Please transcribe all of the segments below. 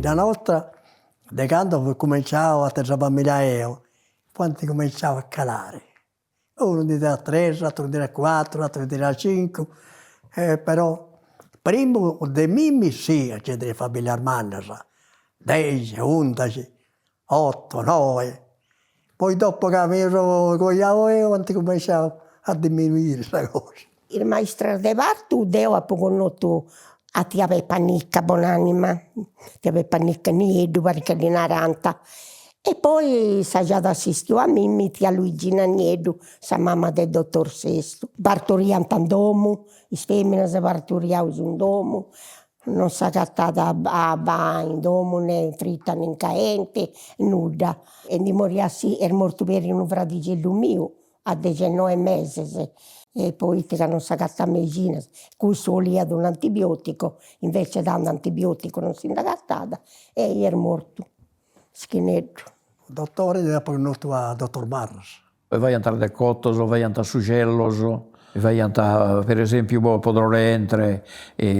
Bidda nostra, de cando apu cumenciau a traballiai eo, fuant cumenciau a calare. Unu ndi teniat tres, ateru ndi teniat cuatru, ateru ndi teniat cincu, però primu de mimmi sì ca nci teniat familias mannas, dexi, undixi, oto, noe, poi dopo ca mi seu coiau eo ant cumenciau a diminuiri sa cosa. Is maistras de partu deu apu connotu a tia Pepa Nica, bon'anima, tia Pepa Nica Nieddu parit ca ddi narant, e poi sa chi at assistiu a mimmi tia Luigina Nieddu, sa mama de dottor Sestu. Partoriant in domu, is feminas partoriaus in domu, non s'agatat abba in domu ne frita ne in caenti, nudda. E ndi moriat est mortu peri unu fradixeddu miu a dexennoi meses, e poita ca non s'agatat meixinas, cussu 'oliat un'antibiotico, invece tando antibioticu non si nd'agatat e est mortu, mischineddu. Dotore deu apu connotu a dottor Marras. Faiant decotos, faiant sugellos, faiant per esempiu po dolore 'e 'entre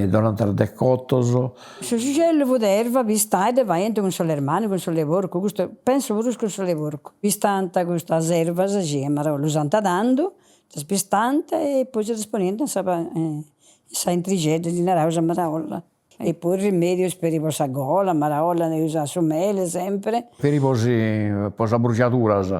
donant decotos. Su sugellu fut erva pistada e dda faiant cun s'oll'e ermanu, cun s'oll'e porcu, custu pensu prus cun s'oll'e porcu. Pistant custas ervas chi marolla usant tandu, ddas pistant e poi si ddas poniant in sa in sa 'entrixedda, ddi naraus a maraolla. E poi rimedios peri po sa gola, maraolla ndi usat su mele sempre. Peri po po sas brujaduras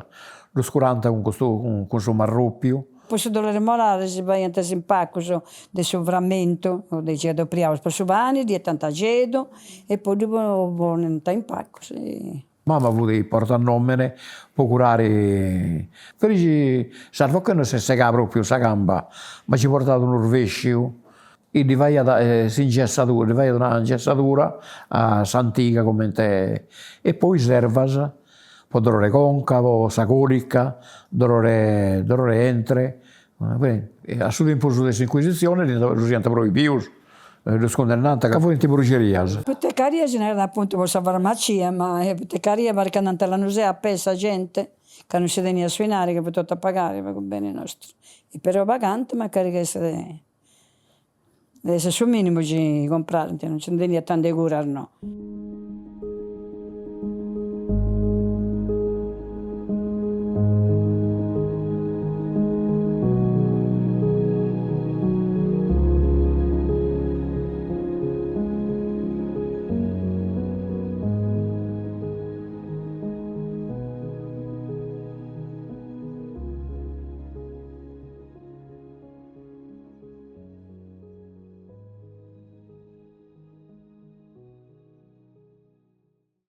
ddus curant cun custu cun su marrupiu. Po su dolore molare si faiant is impacus de su frammentu de chi adopriaus po su pani, ddi 'etant axedu e poi ddu ponint a impacus e. Mama fut portanomene po curare, peri chi s'arroca non s'est segada propriu sa camba, ma ci portat unu rvesciu e ddi faiat s'ingessadura, ddi faiat una ingessadura a s'antiga comente e poi is ervas po dolor'e conca, po sa colica, dolore dolor'e 'entre, a su tempus de s'inquisizione ddus iant proibius Ddus cundennant ca fuint bruxerias. Potecaria si narat apuntu po sa farmacia, ma potecaria parit ca andant a Lanusè a pei sa gente, ca non si teniat su 'inari ca fut totu a pagare pagu beni nostru, e però pagant mancari chi esset esset su minimu chi comprarent, non nci ndi teniat tanti 'e curas no.